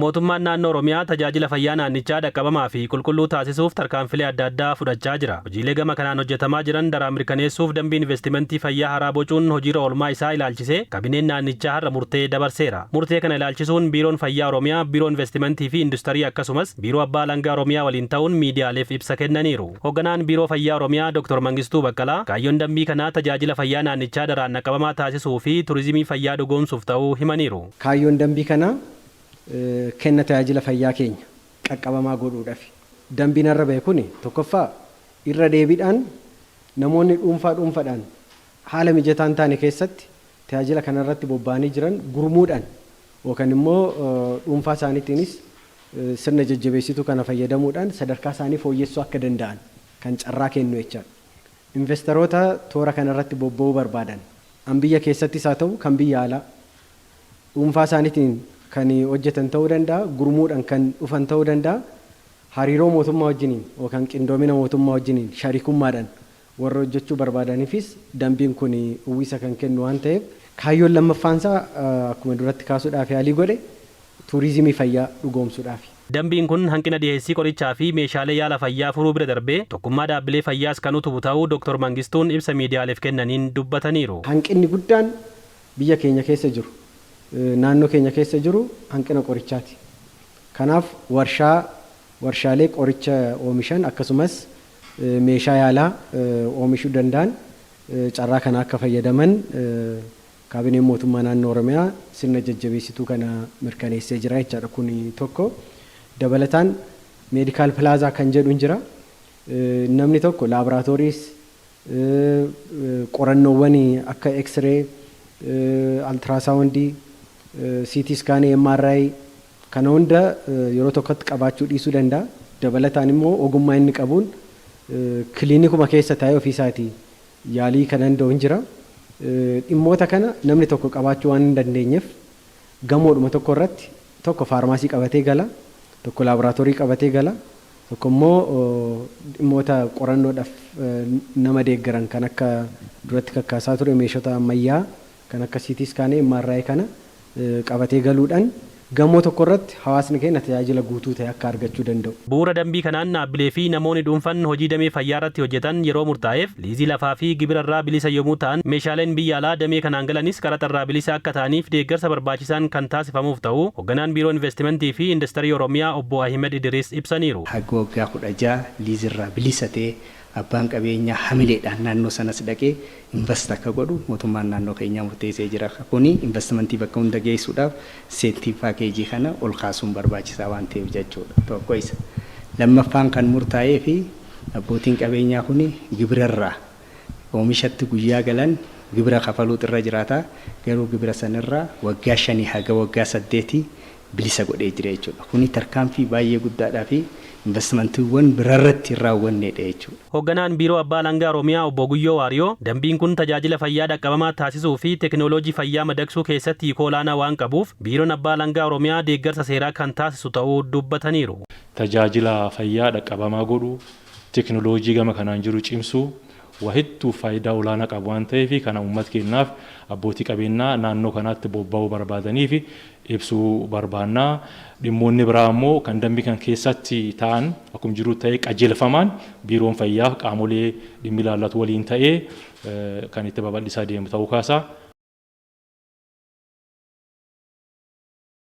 Mootummaan naannoo Oromiyaa tajaajila fayyaa naannichaa dhaqqabamaa fi qulqulluu taasisuuf tarkaanfilee adda addaa fudhachaa jira. Hojiilee gama kanaan hojjetamaa jiran daran mirkaneessuuf dambii investimentii fayyaa haaraa bocuun hojiirra oolmaa isaa ilaalchisee kabineen naannichaa har'a murtee dabarseera. Murtee kana ilaalchisuun Biiroon Fayyaa Oromiyaa, Biiroo Investimentii fi Industirii akkasumas Biiroo Abbaa Alangaa Oromiyaa waliin ta'uun miidiyaaleef ibsa kennaniiru. Hoogganaan Biiroo Fayyaa Oromiyaa Dr. Mangistuu Baqqalaa kaayyoon dambii kanaa tajaajila fayyaa naannichaa daraan dhaqqabamaa taasisuu fi turizimii fayyaa dhugoomsuuf ta'uu himaniiru. Kaayyoon dambii kanaa kenna tajaajila fayyaa keenya qaqqabamaa godhuudhafi. Dambiin har'a bahe kun tokkoffaa irra deebiidhaan namoonni dhuunfaa dhuunfaadhaan haala mijataa hin taane keessatti tajaajila kanarratti bobba'anii jiran gurmuudhaan yookaan immoo dhuunfaa isaaniitiinis sirna jajjabeessituu kana fayyadamuudhaan sadarkaa isaanii fooyyessuu akka danda'an kan carraa kennu jechaadha. Investaroota toora kanarratti bobba'uu barbaadan an biyya keessattis haa ta'u kan biyya alaa dhuunfaa isaaniitiin kan hojjetan ta'uu danda'a, gurmuudhaan kan dhufan ta'uu danda'a, hariiroo mootummaa wajjiniin yookaan qindoomina mootummaa wajjiniin shariikummaadhaan warra hojjechuu barbaadaniifis dambiin kun uwwisa kan kennu waan ta'eef, kaayyoon lammaffaansaa akkuma duratti kaasuudhaaf yaalii godhe turizimii fayyaa dhugoomsuudhaaf. Dambiin kun hanqina dhiheessii qorichaa fi meeshaalee yaala fayyaa furuu bira darbee tokkummaa dhaabbilee fayyaas kan utubu ta'uu Dr. Mangistuun ibsa miidiyaaleef kennaniin dubbataniiru. Hanqinni guddaan biyya keenya keessa jiru, naannoo keenya keessa jiru hanqina qorichaati. Kanaaf warshaalee qoricha oomishan akkasumas meeshaa yaalaa oomishuu danda'an carraa kana akka fayyadaman kaabineen mootummaa naannoo Oromiyaa sirna jajjabeessituu kana mirkaneessee jira jechaadha. Kun tokko. Dabalataan medical plaza kan jedhu hin jira. Namni tokko laaboraatooriis, qorannoowwan akka X-ray, ultrasound, CT scan, MRI kana hunda yeroo tokkotti qabaachuu dhiisuu danda'a. Dabalataan immoo ogummaa inni qabuun kiliinikuma keessa taa'ee ofiisaatii yaalii kan danda'u hin jira. Dhimmoota kana namni tokko qabaachuu waan hin dandeenyeef gamoodhuma tokko irratti tokko faarmaasii qabatee gala, tokko laaboraatoorii qabatee gala, tokko immoo dhimmoota qorannoodhaaf nama deeggaran kan akka duratti kakkaasaa ture meeshota ammayyaa kan akka CT scan, MRI kana qabatee galuudhaan gamoo tokko irratti hawaasni keenya tajaajila guutuu ta'e akka argachuu danda'u. Bu'uura dambii kanaan dhaabbilee fi namoonni dhuunfan hojii damee fayyaa irratti hojjetan yeroo murtaa'eef liizii lafaa fi gibira irraa bilisa yommuu ta'an, meeshaaleen biyya alaa damee kanaan galanis qaraxa irraa bilisa akka ta'aniif deeggarsa barbaachisaan kan taasifamuuf ta'uu hoogganaan Biiroo Investimentii fi Industirii Oromiyaa obbo Ahimed Idris ibsaniiru. Haga waggaa 16 liizirraa bilisa ta'ee abbaan qabeenyaa hamileedhaan naannoo sanas dhaqee invest akka godhu mootummaan naannoo keenyaa murteessee jira. Kuni investimentii bakka hunda geessuudhaaf incentive package kana ol kaasuun barbaachisaa waan ta'eef jechuudha. Tokko isa. Lammaffaan kan murtaa'ee fi abbootiin qabeenyaa kuni gibirarraa oomishatti guyyaa galan gibira kafaluutu irra jiraata. Garuu gibira sanirraa waggaa 5 haga waggaa 8 bilisa godhee jira jechuudha. Kuni tarkaanfii baay'ee guddaadhaa fi investimentiiwwan birarratti hin raawwanneedha jechuudha. Hoogganaan Biiroo Abbaa Alangaa Oromiyaa obbo Guyyoo Waariyoo dambiin kun tajaajila fayyaa dhaqqabamaa taasisuu fi teekinooloojii fayyaa madaqsuu keessatti hiikoo olaanaa waan qabuuf Biiroon Abbaa Alangaa Oromiyaa deeggarsa seeraa kan taasisu ta'uu dubbataniiru. Tajaajila fayyaa dhaqqabamaa godhuu, teekinooloojii gama kanaan jiru cimsuu waa hedduu faayidaa olaanaa qabu waan ta'eef kana uummata keenyaaf, abbootii qabeenyaa naannoo kanaatti bobba'uu barbaadaniif ibsuu barbaannaa. Dhimmoonni biraa immoo kan dambii kan keessatti ta'an akkuma jiru ta'ee qajeelfamaan biiroon fayyaa qaamolee dhimmi ilaallatu waliin ta'ee kan itti babal'isaa deemu ta'uu kaasa.